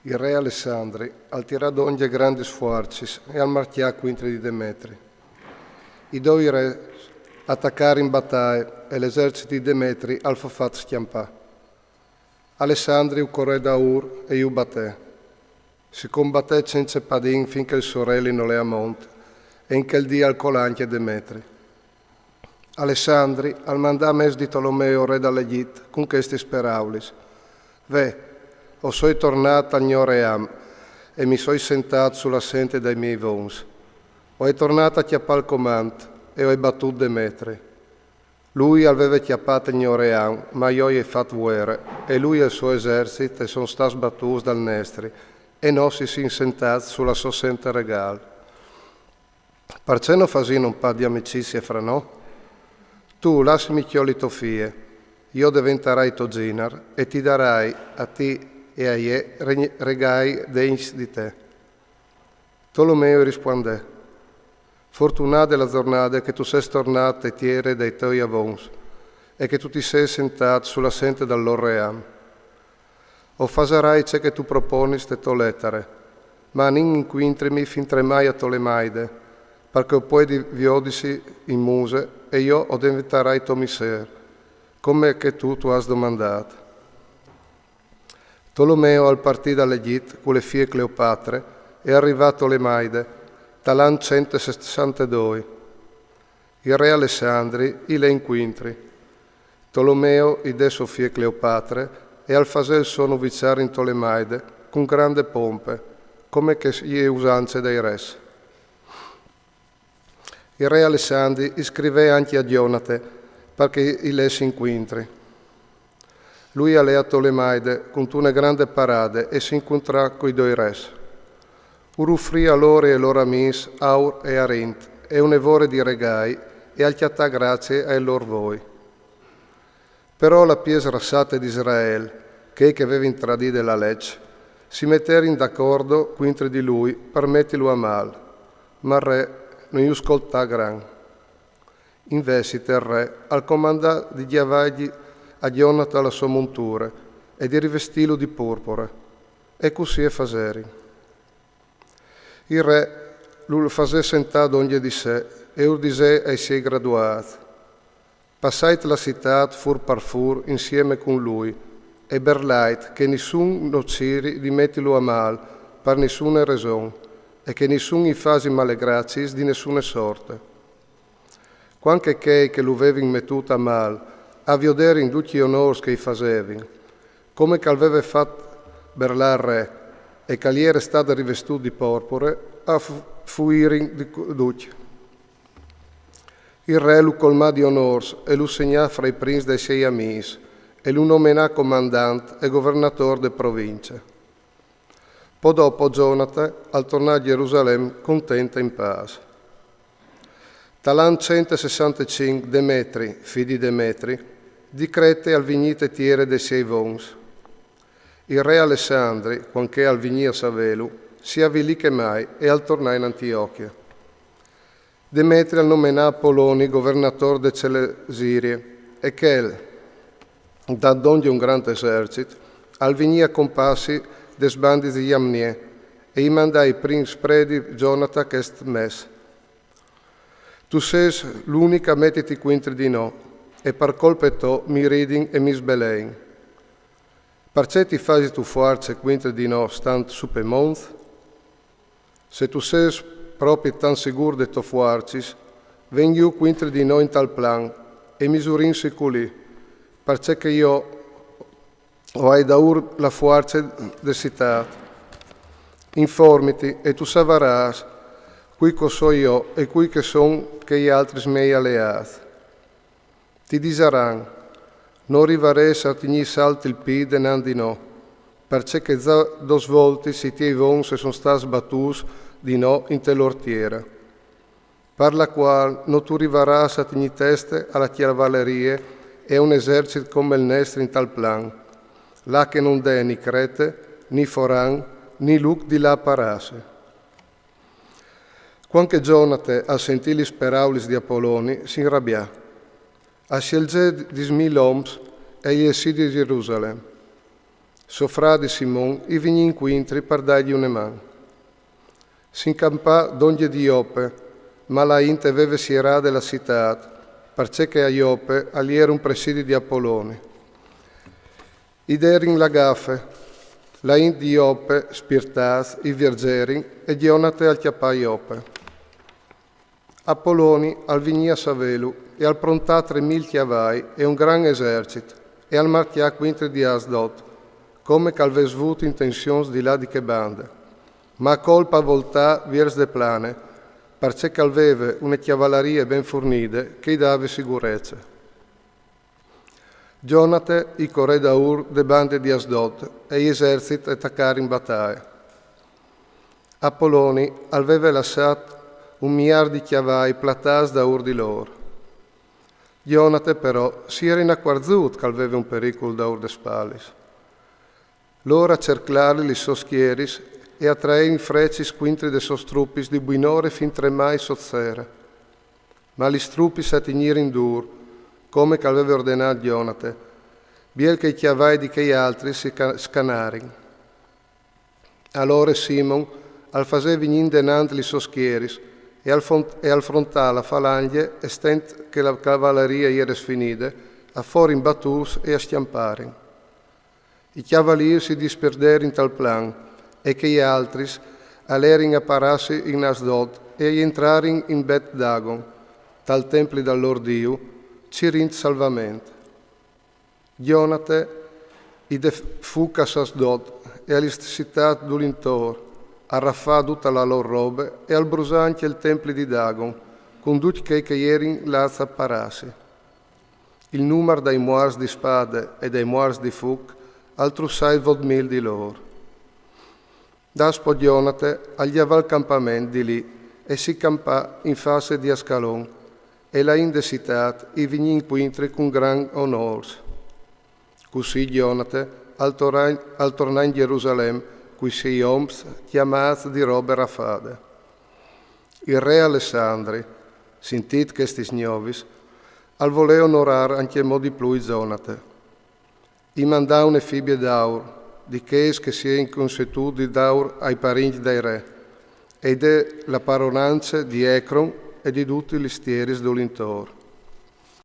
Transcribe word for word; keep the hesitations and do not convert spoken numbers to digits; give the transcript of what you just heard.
Il re Alessandri al tirà dongje grandis fuarcis e al marcjà cuintri di Demetri. I doi res a tacarin bataie e l'esercit di Demetri al fo fat scjampà. Alessandri u corè daûr e ju batè. Si combatè cence padin fin che il soreli no l'è a mont, e in chel dì al colà ancje Demetri. Alessandri al mandà a mes di Tolomeo, re dal Egjit, cun chestis peraulis: Ve, o soi tornât al gno ream, e mi soi sentât su la sente dai miei vons. O ai tornât a cjapâ il comant e o ai batût Demetri. Lui al veve cjapât il gno ream, ma jo i ai fat vuere, e lui e il so esercit a son stâts batûts dal nestri, e nô si sin sentâts su la sô sente regâl. Parcè no fasìn un pât di amicizie fra nô? Tu lassimi cjoli tô fie, jo o deventarai to zinar e ti darai a ti e a jê re-, regâi degns di te. Tolomeo i rispuandè: Fortunade la zornade che tu sês tornât te tiere dai toi avons e che tu ti sês sentât su la sente dal lôr ream. O fasarai ce che tu proponis te tô letare, ma anìn incuintrimi fin tremai a Tolemaide, par che o puedi viodisi in muse e jo o deventarai to missêr, come che tu tu âs domandât. Tolomeo al partì dal Egjit cu le fie Cleopatre e al rivà a Tolemaide, tal an cent e sessantedoi. Il re Alessandri i lè incuintri. Tolomeo i dè so fie Cleopatre e al fasè il so noviciâr in Tolemaide cun grande pompe, come che e je usance dai res. Il re Alessandri i scrivè ancje a Gjonate, par che i lessi incuintri. Lui al lè a Tolemaide cuntune grande parade e si incuintrà cui doi res. Ur ufrì a lôr e ai lôr amîs aur e arint e une vore di regâi e al cjatà gracie ai lôr voi. Però la piês rassate di Israel, chei che a vevin tradide la leç, si meterin d'acordo cuintri di lui par metilu a mâl, ma il re no ju scoltà gran. Invezit il re al comandà di gjavâi a Gjonate la sô monture e di rivestîlu di porpore, e cussì a faserin. Il re lu fasè sentâ dongje di se e ur disè ai siei graduâts: Passait la citât fûr par fûr insieme cun lui e berlait che nissun no ciri di metilu a mâl par nissune reson e che nissun i fasi malegraciis di nissune sorte. Cuant che chei che lu vevin metût a mâl a vioderin ducj i onôrs che i fasevin, come che al veve fat berlâ il re e che al jere stât rivestût di porpore, a fu-, fuirin di cu-, ducj. Il re lu colmà di onôrs e lu segnà fra i prins dai siei amîs e lu nomenà comandant e governatôr de provincie. Po dopo Gjonate al tornà a Gjerusalem content e in pâs. Tal an cent e sessantecinc Demetri, fi di Demetri, di Crete al vignì te tiere dai siei vons. Il re Alessandri, cuant che al vignì a savêlu, si avilì che mai e al tornà in Antiochie. Demetri al nomenà Apoloni governatôr de Celesirie, e chel, dât dongje un grant esercit, al vignì a compassi des bandis di Jamnie, e i mandà i prins predi Gjonate chest mes. Tu sês l'unic a metiti cuintri di nô, e par colpe tô mi ridin e mi sbelein. Parcè ti fasistu fuarce cuintri di nô stant su pe monts? Se tu sês propit tant sigûr de tô fuarcis, ven jù cuintri di nô intal plan e misurìnsi culì, parcè che jo o ai daûr la fuarce de citât. Informiti e tu savarâs cui che o soi jo e cui che a son chei altris miei aleâts. Ti disaran: No rivarês a tignî salt il pît denant di nô, parcè che za dôs voltis i tiei vons a son stâts batûts di nô inte lôr tiere. Par la cuâl no tu rivarâs a tignî teste a la cjavalerie e a un esercit come il nestri intal plan, là che no 'nd è ni Crete, ni foran, ni lûc di lâ a parâsi. Cuant che Gjonate al sentì lis peraulis di Apoloni, si inrabià. Al sielzè dîs mil oms e al jessì di Gjerusalem. So fradi Simon i vignì incuintri par dagli une man. S'incampà dongje di Jope, ma la int e veve sierade la sitât, parcè che a Jope al jere un presidi di Apoloni. I derin la gafe, la int di Jope, spirtâts, i vierzerin e Jonate al cjapà Jope. Apoloni al vignì a savelu e al prontà tremil cjavai e un gran esercit e al marcjà cuintri di Asdod, come che al ves vût intenzions di lâ di chê bande. Ma a colp al voltà viers de plane, parcè che al veve une cjavalarie ben furnide che i dave sigurece. Jonate i corè daûr de bande di Asdod e i esercit e tacarin bataie. Apoloni al veve lassât un miâr di cjavai platâts daûr di lôr. Jonate però si jere inacuarzût che al veve un pericul daûr des spalis. Lôr a cerclarin lis sôs schieris e a traerin frecis cuintri des sôs trupis di buinore fin tremai sot sere. Ma lis trupis a tignirin dûr, come che al veve ordenât Jonate, biel che i cjavai di chei altris si ca-, scanarin. Alore Simon al fasè vignî indenant lis sôs schieris e al font-, e al frontà la falangje e stent che la cavalarie e jere sfinide, a forin batûts e a scjamparin. I cjavalîrs si disperderin tal plan, e chei altris a lerin a parâsi in Asdod e a jentrarin in Bet Dagon, tal templi dal lôr diu, cirint salvament. Jonate i dè fûc a Asdod e a lis sitâts dulintor, al rafà dute la lôr robe e al brusà ancje il templi di Dagon, cun ducj chei che a jerin lâts a parâsi. Il numar dai muarts di spade e dai muarts di fûc al trussà i vot mil di lôr. Daspò Jonate al gjavà il campament di li e si campà in face di Ascalon, e la int de sitât i vignì incuintri cun grants onôrs. Cussì Jonate al tornà, al tornà in Gjerusalem cui siei oms cjamâts di robe rafade. Il re Alessandri, sintît chestis gnovis, al volè onorâ ancjemò di plui Jonate. I mandà une fibie d'aur, di chês che si è inconsuetût di dâur ai parincj dai re, e i dè la paronance di Ecron e di dutis lis tieris dulintor.